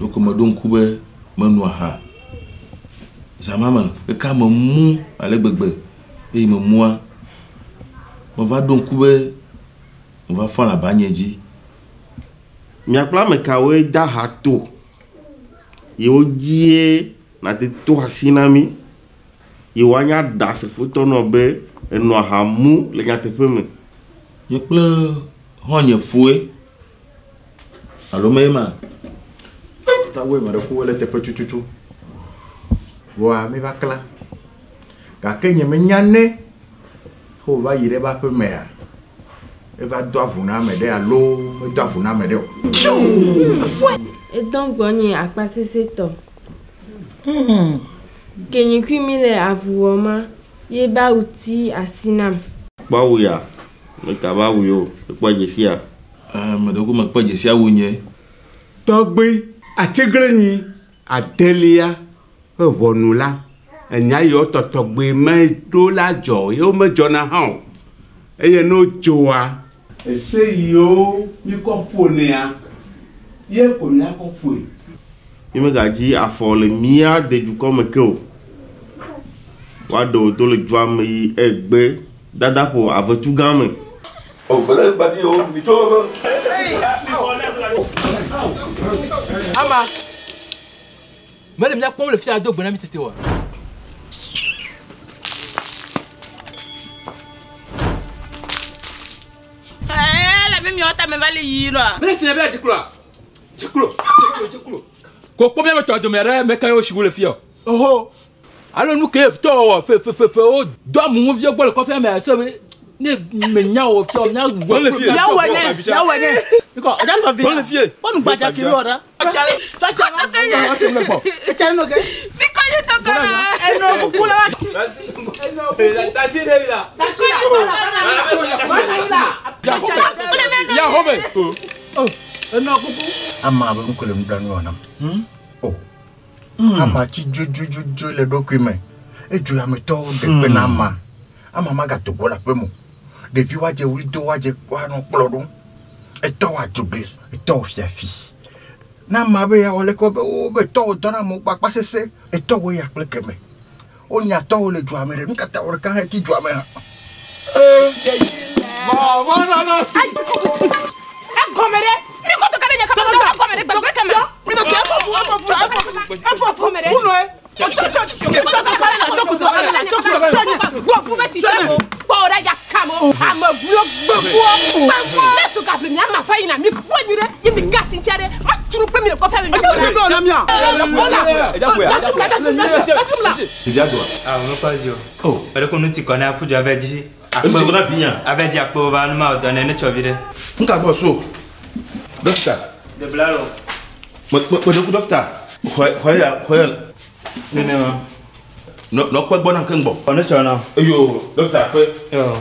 Ɖeko meɖo ŋku be meno aha. Zã ma me kaka memu ale gbegbe eye memua, meva ɖo ŋku be meva fɔ le abanye dzi. Mia kple ame kawoe de aha to ye wodzie nàte to asi na mí ye woanya ɖasefotɔ nɔ be enɔ aha mu le nyateƒe me? Nye kple xɔ̃nye foe alo me ye ma? Tawɔe me ɖe ku ele teƒe tututu. Vɔa mi va kla. Gake nye menya ne wova yi ɖe eƒe aƒe mea, eva do avu na ame ɖe alo medo avu na ame ɖe o. Edɔn gbɔnye akpasesẽtɔ. Ke nyikui mi le avu wɔma, ye ba awu ti asi nam. Kpɔ awu ya, meka be awu yo, ekpɔ dzesia? Ame ɖe ko mekpɔ dzesi awu nye. Tɔgbe atiglinyi adelia ƒe ʋɔnu la, enya yiwo tɔtɔgbe meɖo la dzɔ ye womedzɔna hã o. Eye ne wodzoa, ese yiwo míkɔ ƒonɛa, ye ko míakɔ ƒoe. Mi megadzi afɔ le mía de dukɔ me ke o. Woaɖe wò do le dua me yi egbe dada ƒo avetu gã me. Ama, mele mía kpɔm le fia do gbe na mi tete oa? Ɛɛ, le mi miɔ ta me va le yii nɔa. Mele si ne be dzikloa? Dziklo, dziklo, dziklo. Ko kpɔ mía me tɔ dome ɖe me ka yewo si wo le fia o. Oho. Alo nu ke tɔ wɔ fe fe fe wo do amuŋuviwo gbɔ le kɔƒea me ase be ne menya wɔ fia o, mía wɔ Le fie. Miawɔe nɛ, miawɔe nɛ. Mikɔ, ɔdza sɔ vi. Le fie. Kpɔnu gbadza kiri wɔ ɖa. Tsɔtsɔ Tsɔtsɔ no ke. Mikɔ yi tɔkɔ na. Eno kuku la wa. Tasi ɖe yi la. Tasi la. Yahome. Eno kuku. Ama be ŋku le nublanui wɔ nam. O. Ama tsi dzodzodzodzo le ɖokui me. Edzo ametɔwo ɖe kpe na ama. Ama magato go le aƒe me o. Ɖevi woadze wli do woadze woanɔ kplɔ ɖom. Etɔwo adzogli, etɔwo fiafi. Ne ama be yeawɔ leke be wo be tɔwo dɔna amewo kple akpasese, etɔwo ya kple keme. Wonya tɔwo le dua me ɖe. Nu ka ta wò ɖeka hã ti dua me hã? Egɔme ɖe. Mi kɔtɔ ka ɖe nye kaba egɔme ɖe gbegbe keme. Mi nɔ ke efɔ fu efɔ fu efɔ fu efɔ fu nɔe. Tsɔ tsɔ tsɔ tsɔ tsɔ kutu tsɔ kutu tsɔ nye. Gbɔ fu be sise mo. Kpɔ wo ɖe ya kam o. Ame vuwo gbevuwo gbevuwo. Ne su gaƒle mi ama fa yina mi kpɔ nyui ɖe ye mi gasi ŋutia ɖe. Ma tunu kple mi le kɔƒea me. Mi kpɔ na mia. Ɖevia doa? Ah, mekpɔ zi o. Oh. Eɖe ko nu ti kɔ na aƒu dzu ave dzi. Enu ti kɔ na vinya? Ave dzi akpe va nu ma wòdɔ nɛ ne tsɔ vi ɖe. Nuka gbɔ so? Dɔkita. Ɖebla lo. Me me me ɖeku dɔkita. Xɔe xɔe ya xɔe ya. Nene ma. Nɔ nɔ kpe gbɔ na keŋ gbɔ. Xɔ ne tsɔ na. Eyo dɔkita kpe. Yo.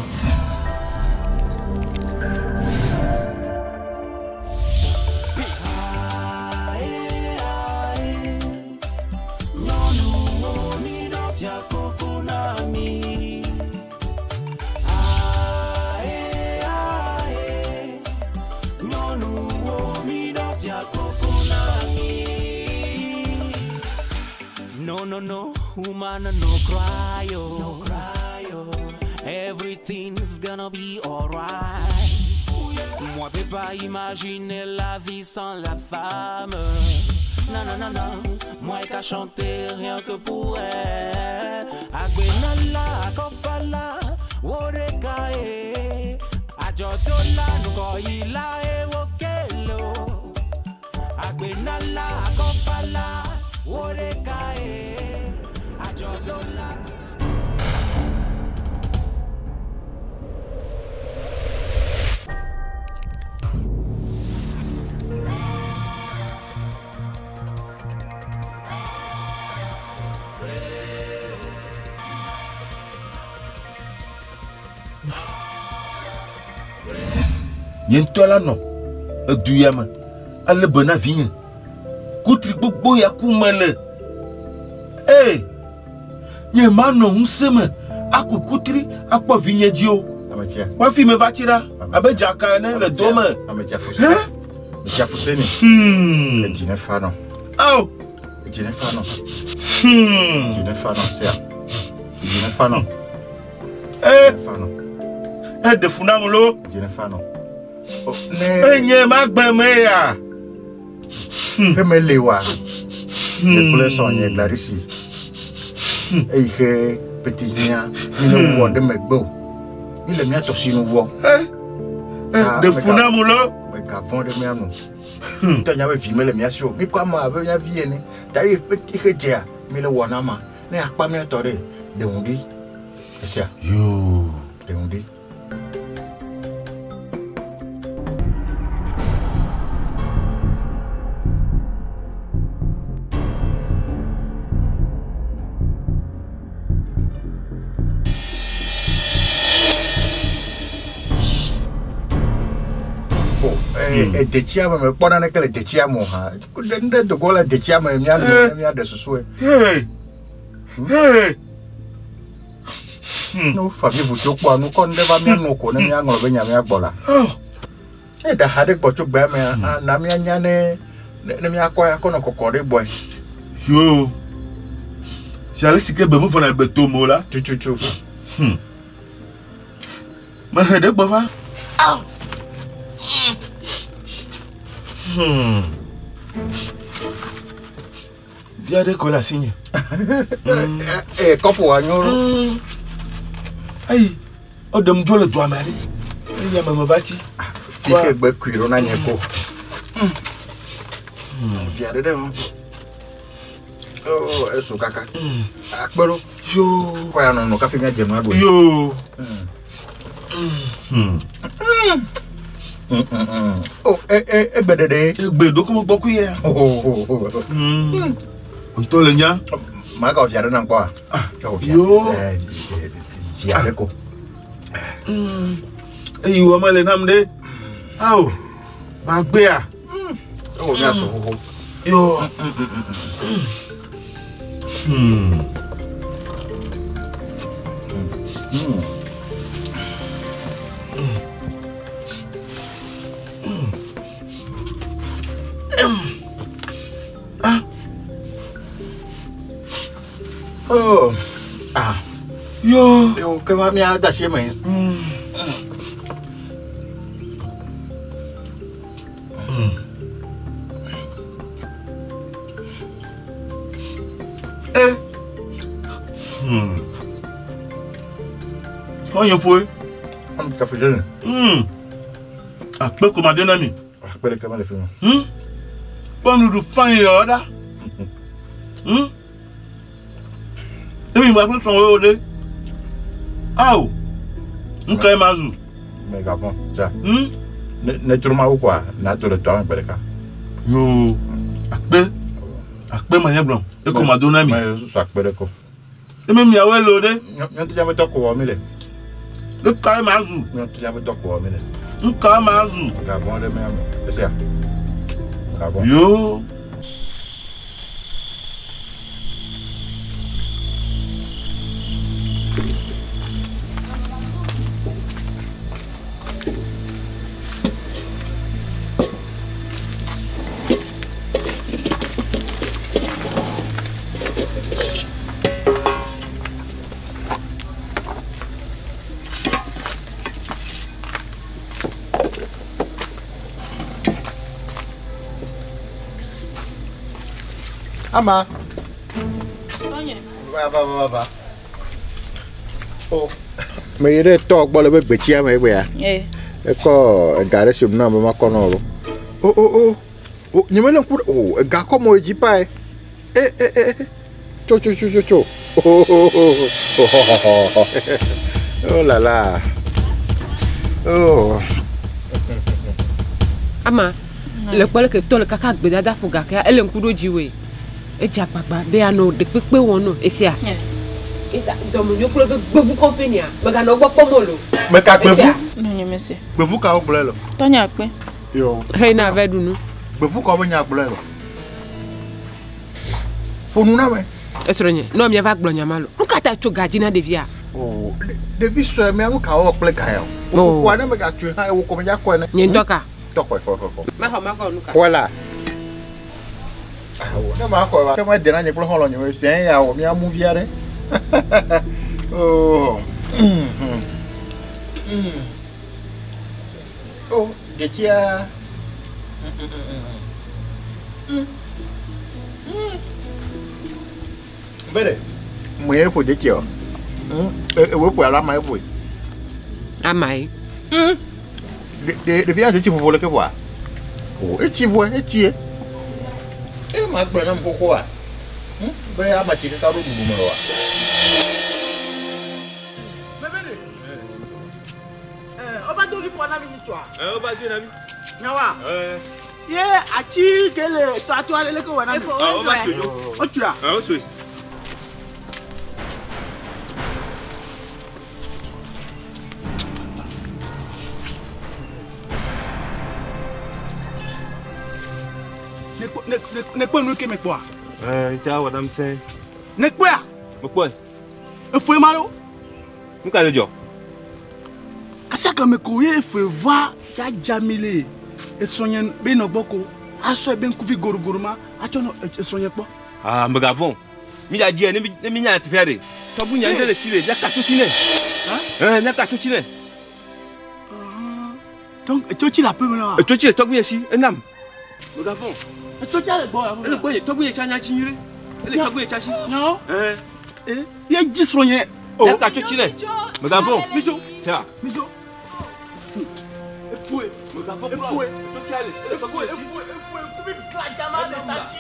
No, no, no, woman, no cry, oh. No cry, oh. Everything's gonna be alright. Moi, peux pas imaginer la vie sans la femme. Non, non, non, non, moi qu'à chanter rien que pour elle. Agbenala, akofala, woreka, eh. Ajodola, nukoila, eh, wokelo. Agbenala, akofala, woreka, eh. Ajodola. Nye ŋutɔ la nɔ edu ya me ale be na vinye. Kutri gbogbo ya ku me le. Ee, nye manɔ ŋusẽ me aku kutri akpɔ vinye dzi o. Kpafi me va tsi ɖa abe dzaka ene le do me. Ametsia ƒuse. Ametsia ƒuse ni. Edzi ne fa nɔ. Ao. Dzi ne fa nɔ. Dzi ne fa nɔ sia. Dzi ne fa nɔ. Ee. Fa nɔ. Eɖe fu nam lo. Dzi ne fa nɔ. Enye magbe me ya. Ke mele wa. Nye kple srɔ̃nye Gladys. Eyi xe peti hiã mi ne wɔ ɖe megbe o. Mi le mía tɔ si nu wɔ. Ɖe fu nam lo. Megavɔ̃ ɖe mía nu. Ŋutɔ nya be vi mele mía si o. Mi kɔ ame abe mía vi ene. Ta ye peti xe dzea mi le wɔ na ma. Ne akpa mía tɔ ɖe ɖe ŋu ɖi. Esia. Yoo. Ɖe ŋu ɖi. Detsia me mekpɔ naneke le detsia me o hã. Nu ɖe do go le detsia me míanu ne míaɖe susue. Ne wofa mí ʋu tso kpɔa nu kɔ nu ɖe va míanu ko ne míaŋlɔ be nya míagbɔ la. Ne ɖe aha ɖe gbɔ tso gbea mea, na míanya ne ne míakɔ ya kɔ nɔ kɔkɔ ɖe gbɔe. Yoo. Si ale si ke gbe mevɔna le gbe tom o la. Tututu. Mehe ɖe gbɔ va. Via ɖe kɔ le asinye. Ee, kɔpu wa nyo. Ayi, eɖem dzo le dua me aɖe. Eya me meva tsi. Fi ke gbe kui ɖo na nye ko. Via ɖe ɖe ma. Oh, esu kaka. Akpe ɖo. Yoo. Kɔ ya nɔnɔ kafi míadze nua ɖu. Yoo. Oh, egbe ɖeɖe. Egbe ɖo kɔmɔ gbɔ kuya. Ŋutɔ le nya. Magawɔ via ɖe nam kpɔa? Yoo. Via ɖe ko. Eyi wɔ mele nam ɖe. Ao, magbea. Ewɔ mía sɔ xoxo. Yoo. Oh. Ah. Yo. Yo, ke ma mía da asi eme. Eh. Ɔnyɛ foe. Kafe jɛnɛ. Akpe kɔmade na mi. Akpe ɖeke mele fi ma. Kpɔ nuɖu fain yɔ ɖa. Emi ma kple srɔ̃wò ɖe. Ao. Nuka ye ma zu? Megavɔ̃. Dza. Ne trɔ mawu koa, nato le tɔa me gbe ɖeka. Yoo. Akpe. Akpe ma nye gblɔ. Eko ma do na mi. Me susu akpe ɖe ko. Emi miawoe lo ɖe. Nyɔntu dza be dɔ ko wɔ mi le. Nuka ye ma zu? Nyɔntu dza be dɔ ko wɔ mi le. Nuka ma zu? Gavɔ̃ ɖe mea me. Esia. Gavɔ̃. Yoo. Ama. Va va va va. Oh. Meyi ɖe tɔ gbɔ le be gbetsia me egbea. Ekɔ ega ɖe si nɔ be makɔ nɔ lo. O o o. O nye mele ŋku ɖe o ega kɔ mo dzi pae. E e e. Tso tso tso tso tso. Oh oh oh oh. Oh la la. Oh. Ama le kpɔ leke tɔ le kaka gbedada ƒo gakea ele ŋku ɖo dziwòe. Edze agbagba be yeanɔ ɖekpekpe wɔm nɔ esia. Dɔmenyo kple be gbevu kɔƒe nia meganɔ egbɔ kpɔm o lo. Meka gbevu. Nɔnye mese. Gbevu kawo gblɔe le? Tɔnye akpe. Yo. Hei na ave ɖu nu. Gbevu kawo be nya gblɔe le? Ƒo nu na me. Esrɔ̃nye, nɔ míava gblɔ nya ma lo. Nu ka ta tso ga dzi na ɖevia? O, ɖevi sue mía nu ka wɔwɔ kple ga ya o. Wò kukua ne megatsoe hã wò kɔ medza kɔe ne. Nye ŋutɔ ka? Tɔ xɔe xɔe xɔe. Mexɔ mexɔ nu ka? Xɔe la. Awo, ne ma xɔ wa, ke me dena nye kple xɔlɔ̃ nye sia ya wɔ mía mu via ɖe. Oh. Oh, detsia. Bere, mwe ƒo detsia o. Ewo ƒo alo ama eƒoe. Ama ye. Ɖevia detsi ƒoƒo le ke ƒoa? O, etsi vɔe, etsi ye. E ma gblɔ nam xoxoa. Be ama tsi kaka ɖo ɖuɖu me oa? Ɔba do liƒoa na mi nyitsɔa? Ɔba do na mi. Nyawa. Ye atsi ke le tɔatɔ ale leke wɔ na mi. Ɔba tso yo. Otsoa. Otsoe. Ne kpɔ nu ke me kpɔa? Tsa wɔ nam sɛ. Ne kpɔa? Me kpɔe. Efoe ma lo. Nu ka le dzɔ? Kasaka me ko ye efoe va ya dza mi le esrɔ̃nye be nɔ gbɔ ko asɔ ebe ŋkuvi gorogoro ma atsɔ nɔ esrɔ̃nye kpɔ. Ah, megavɔ̃. Mi dza dzi ne mi nya teƒea ɖe. Tɔgbu nya ŋɖe le si le miaka tsotsi nɛ. Miaka tsotsi nɛ. Donc etsotsi le aƒe me na wa. Etsotsi le tɔgbu nye si enam. Megavɔ̃. Etsotsi le gbɔ. Ele gbɔ nye tɔgbu nye tsa nya tsi nyuie. Ele tɔgbu nye tsa si. Nyawo. Ye dzi srɔ̃nye. Miaka tsotsi nɛ. Megavɔ̃. Midzo. Tsa. Midzo. Efoe. Megavɔ̃. Efoe. Etsotsi le. Ele tɔgbu nye si. Efoe. Efoe. Ŋkuvi gladza ma le ta dzi.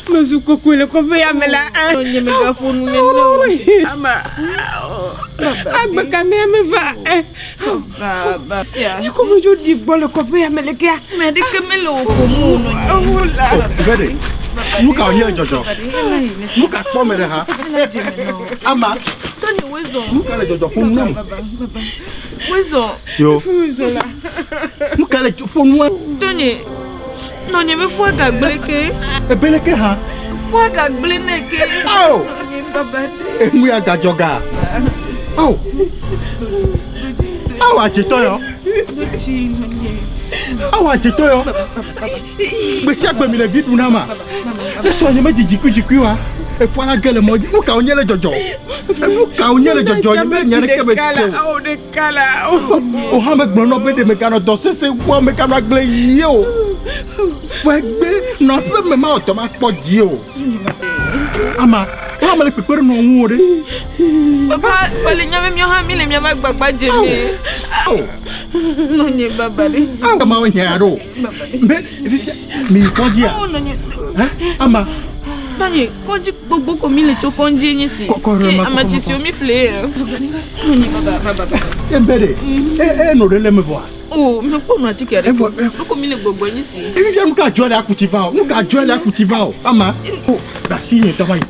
Mezu kokoe le kɔƒe ya me la. Nye megaƒo nu nene o. Agbe ka me ame va. Ko medzo ɖi gbɔ le kɔƒe ya me le kea. Ame aɖeke mele wò ƒom o nɔ nye. Bede, nu ka wònye le dzɔdzɔ? Nu ka kpɔ me ɖe ha? Ama. Tɔnye wezɔ. Nu ka le dzɔdzɔ ƒo nu nam? Wezɔ. Yo. Wezɔ la. Nu ka le ƒo nua? Tɔnye. Nɔnye be fua gagblẽ ke. Ebele ke hã. Fua gagblẽ nɛ ke. Awo. Nɔnye baba ɖe. Enu ya gadzɔ ga. Awo. Awo adzetɔ yɔ. Awo adzetɔ yɔ. Gbe sia gbe mi le vi ɖu na ma. Esɔ nye me dzi dzikudzikui wa. Efua la ge le mɔ dzi. Nu ka wònye le dzɔdzɔ? Nu ka wònye le dzɔdzɔ? Nye me nya ɖeke me se o. O hã megblɔ nɔ be ɖe meganɔ dɔ sesẽ wɔm, meganɔ agble yie o. Ƒegbe nɔ aƒe me mawɔ dɔ makpɔ dzi o. Ama, o hã mele kpekpe ɖe nɔ ŋu o ɖe. Papa, wòle nya be míawo hã míle míaƒe agbagba dzem. Nɔnye baba ɖe. Awo, ama wo hiã ɖo. Be fifia mi yi kɔdzia? Ama. Tɔnye, kɔdzi gbogbo ko mi le tso kɔdzi nye si. Kɔkɔ Ame tsisiwo mi ƒle ye. Nɔnye baba baba baba. Ebe ɖe, e no ɖe le me vɔa? O, mi kpɔ nu atike aɖe. Ko mi le gbɔgbɔ nye si. Fifia nu ka dzɔ le akuti va o? Nu ka dzɔ le akuti va o? Ama, o, ɖe asi nye tɔ va yi.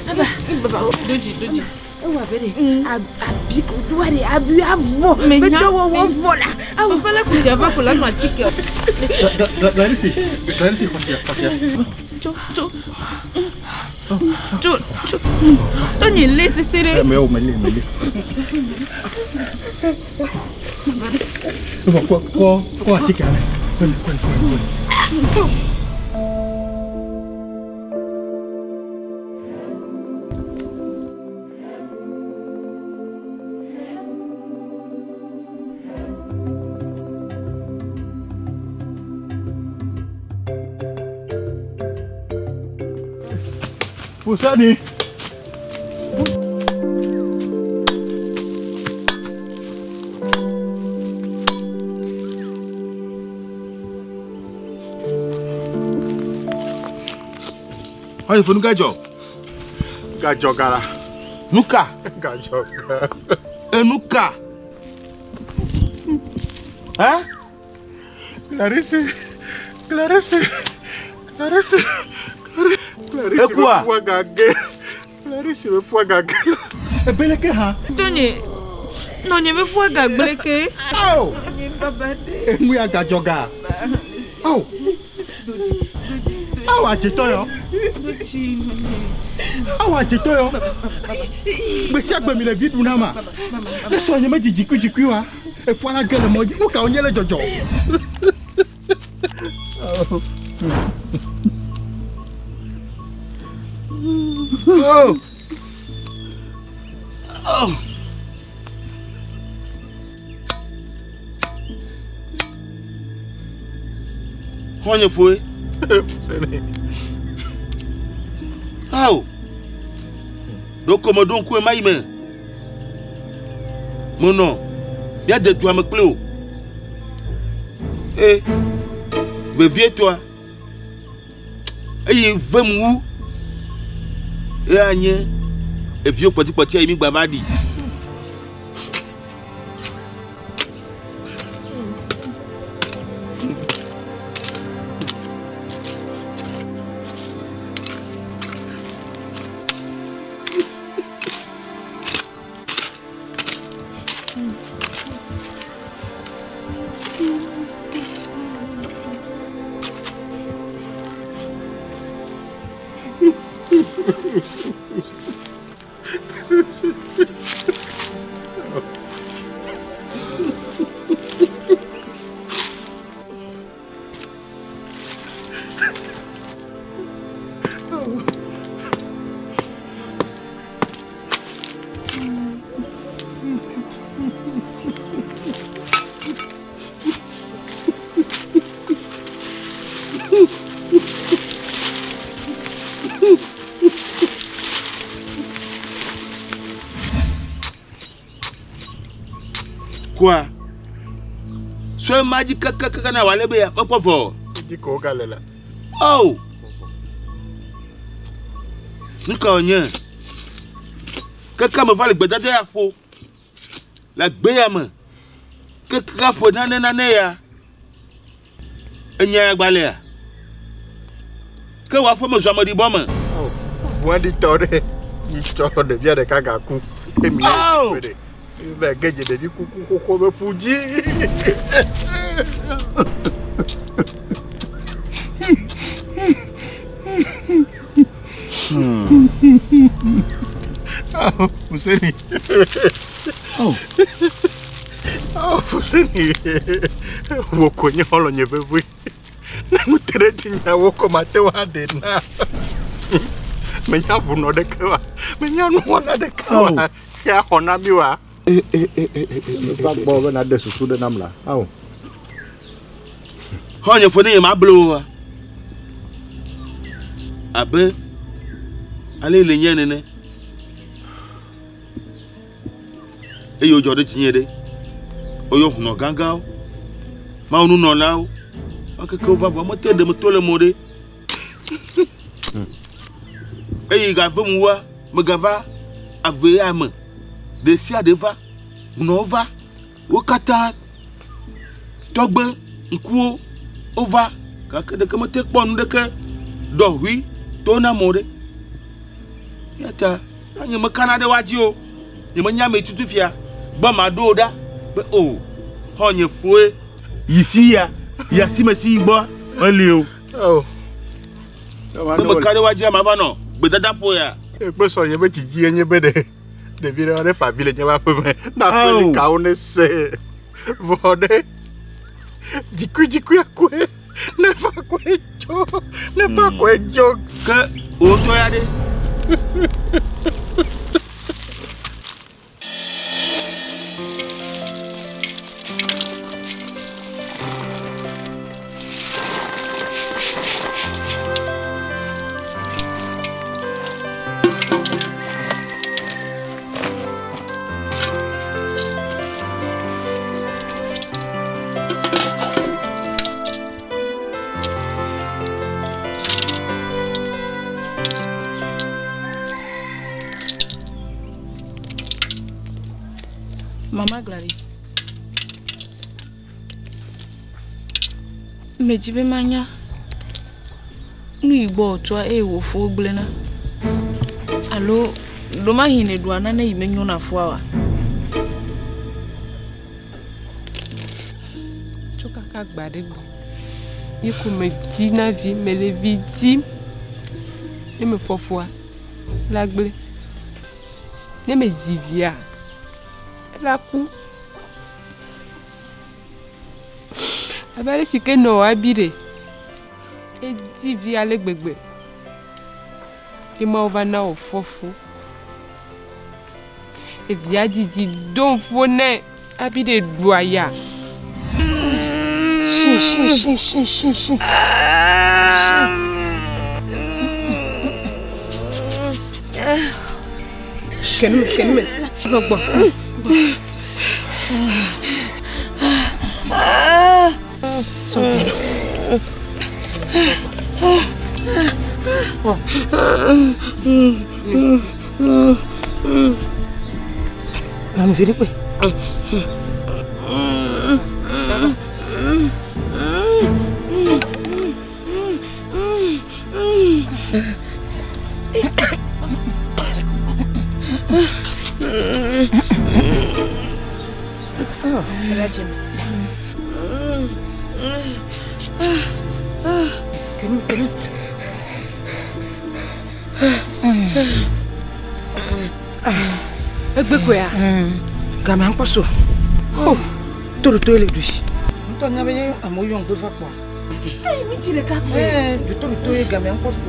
Baba, baba, baba, dodzi, dodzi. Ewɔ abe ɖe abi ko doa ɖe abi avɔ. Menya. Medɔwɔwɔ vɔ la. Awo ƒe le kutsia va ko la nɔ atike. Clarisse, Clarisse, xɔsia, xɔsia. Tso tso tso tso. Tɔnye lé sese ɖe. Mɛ o, mɛ lé, mɛ lé. Kɔ kɔ kɔ atike ale. Kɔe kɔe kɔe kɔe. Fusani. Xɔnye fo nu ka dzɔ? Gadzɔ ga la. Nu ka? Gadzɔ ga. Enu ka? Hã? Clarisse, Clarisse, Clarisse, Clarisse. Ekua? Befua gage. Clarisse befua gage. Ebeleke hã. Tɔnye nɔnye befua gagble ke. Awo. Enu ya gadzɔ ga. Awo. Awo adzetɔ yɔ. Awo adzetɔ yɔ. Gbe sia gbe mi le vi ɖu na ma. Ne sɔnye me dzi dzikui dzikui wa. Efua la ge le mɔ dzi. Nu ka wònye le dzɔdzɔ? Oh. Oh. Xɔnye foe. Ao. Ɖoko meɖo ŋku ema yi me. Menɔ míade dua me kpli o. E vevietɔa eye vem wu eya nye eviwo kpɔtikpɔtia yi mi gba va ɖi. Kua. Sɔe ma dzi kakakaka na wòale be ya mekpɔ vɔ. Dzi ko wogale la. Oh. Nu ka wònye? Keke me va le gbedada ya ƒo le gbe ya me. Keke ƒo nane nane ya. Enya ya gbalẽa? Ke wò aƒeme zu ameɖibɔ me. Ʋua ɖi tɔ ɖe. Nyitsɔ ɖevia ɖeka gaku. Emi ye ɖe. Be ge dze ɖevi kuku xoxo be ƒu dzi. Oh, Fuseni. Oh. Oh, Fuseni. Wò ko nye xɔlɔ̃nye vevi. Ne nu te ɖe dzinye wò ko mate ŋu aɖe na. Menya ʋunɔ ɖeke wa. Menya nuwɔna ɖeke wa. Ke axɔ na mi wa. Va gbɔ be naɖe susu ɖe nam la. Ao. Xɔnye fo ne nye ma blo wa. Abe ale le nye nene. Eye wodzɔ ɖe dzinye ɖe. Woyɔ hunɔ gãgãwo, Mawu nunɔlawo, wo keke wova vɔ mete ɖe me to le mo ɖe. Eye gave mu wa megava ave ya me. Ɖe sia ɖe va, hunɔwo va, wo katã tɔgbe ŋkuwo wova gake ɖeke mete kpɔ nu ɖeke ɖɔʋui to na mo ɖe. Eya ta nye mekana ɖe woa dzi o. Nye menya ame tutu fia. Gbɔ maɖo wo ɖa be o xɔ̃nye foe yi fia yi asime si yi gbɔ meli o. Ne meka ɖe woa dzia mava nɔ gbedadaƒo ya. Ekpe srɔ̃nye be dzidzi enye be ɖe ɖevi ɖe ne fa avi le nye aƒe me na aƒelikawo ne se vɔ ɖe dzikuidzikui akɔe ne fa akɔe dzo ne fa akɔe dzo. Ke wò ŋutɔ ya ɖe. Mama Gladys. Medzi be manya nu yi gbɔ wòtsoa eye wò fo gblẽna. Alo ɖomahi nèɖua nane yi menyo na foa oa? Tso kaka gbe aɖe gbe ye ko medina vi, mele vi dim. Ne mefɔ fua, la gblẽ. Ne medzi via, ela ku. Abe ale si ke nɔwòa bi ɖe, edzi vi ale gbegbe. Ye Mawu va na wòfɔ fu. Evia dzidzi do ƒo nɛ hafi ɖe ɖu aya. Shi, shi, shi, shi, shi, shi. Shenme, shenme. Gbɔ. Nanu vi ɖe kpe. Egbe koea? Gamea ŋkpɔ so. Oh, to le ɖui. Ŋutɔ nya be ye amewo yɔ ŋgbe va kpɔa. Eyi mi dzi ɖeka koe. Ee, du to ye gamea ŋkpɔ so.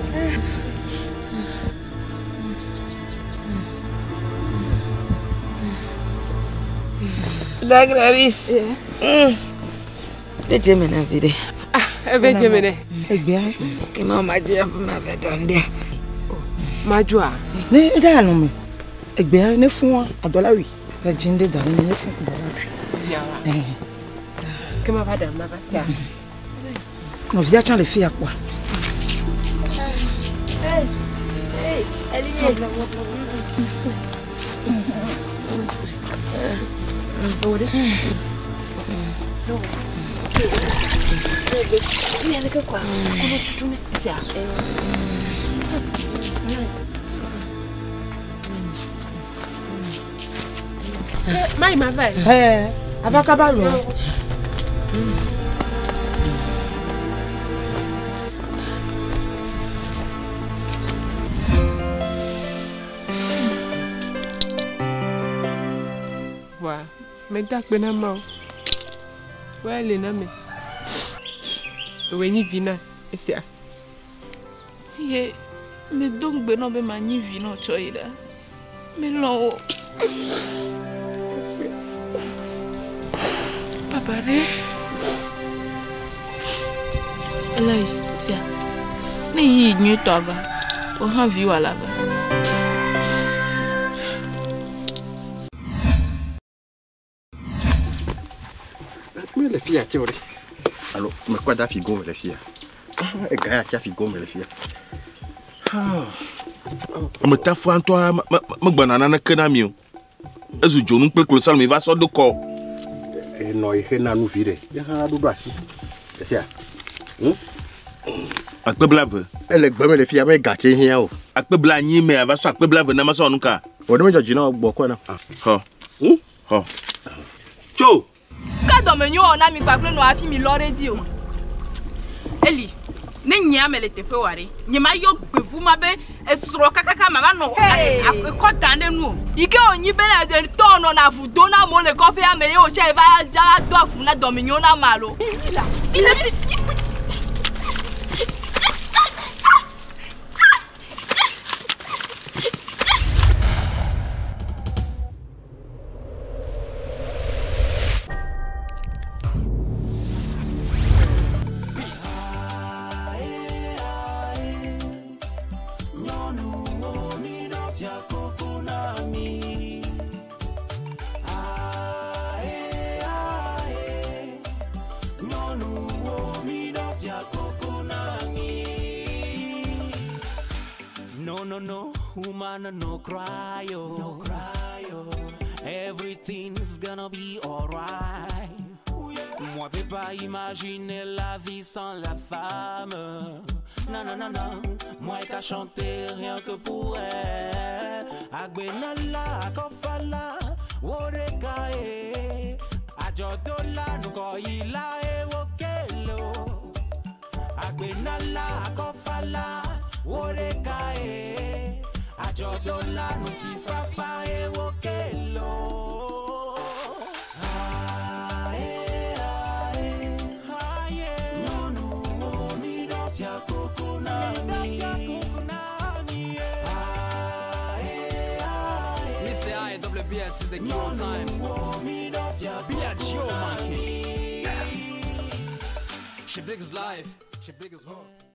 Da Gladys. Edze me na vi ɖe. Ah, ebe dze me nɛ. Egbea. Ke ma ma dze aƒe ma ve dɔ ŋɖe. Madzoa? Ne eɖe alɔ me. Egbea ne fua adɔla wi. Le dzi ŋɖe da ne fu adɔla wi. Yawa. Ke ma va ɖe ma va sia. Nɔvia tsã le fi ya kpɔa. Mayi ma va yi. Ɛɛ, ava kaba lɔ. Vɔa, meda akpe na Mawu. Woya le na me. Ewɔe nyi vi na esia. Ye medo ŋugbe nɔ be manyi vi nɔ tsɔ yi ɖa. Melɔ̃ wò. Papa ɖe. Ele sia. Ne yi nyuietɔ ava, wò hã viwò la va. Mele fia tse o ɖe. Alo mekɔ da figo me le fia. Ega ya tsa figo me le fia. Ame tafua ŋutɔ megbɔna naneke na mi o. Ezu dzonu kple klosalo mi va sɔ do kɔ. Enɔ yi xe na nu vi ɖe. Ye hã ɖoɖo asi. Esia. Akpe blaeve. Ele gbe me le fia me gatse hiã o. Akpe blanyi me ava sɔ akpe blaeve na ma sɔ nu ka. Wò ne medzɔ dzi na wò gbɔ kɔe na. Xɔ. Xɔ. Tso. Ke dɔmenyo wɔ na mi kpakple nɔ hafi mi lɔ ɖe dzi o. Eli, ne nyea me le teƒe wa ɖe, nye ma yɔ gbevu ma be esrɔ̃ kakaka ma va nɔ ekɔ dan ɖe nu o. Yi ke wònyi bena ɖe tɔ nɔna avu do na amewo le kɔƒea me ye wòtsɛ va va do avu na dɔmenyo na ame alo. No, no, no, woman, no cry, oh. No cry, oh. Everything's gonna be alright. Moi, peux pas imaginer la vie sans la femme. Non, non, non, non, moi qu'à chanter rien que pour elle. Agbenala, akofala, woreka, eh. Ajodola, nukoila, eh, wokelo. Agbenala, akofala, woreka, eh. Ajodola, nutifafa, eh, wokelo. Mr. I W B to the Q time. Be a Geo monkey. She big as life, she big as hope.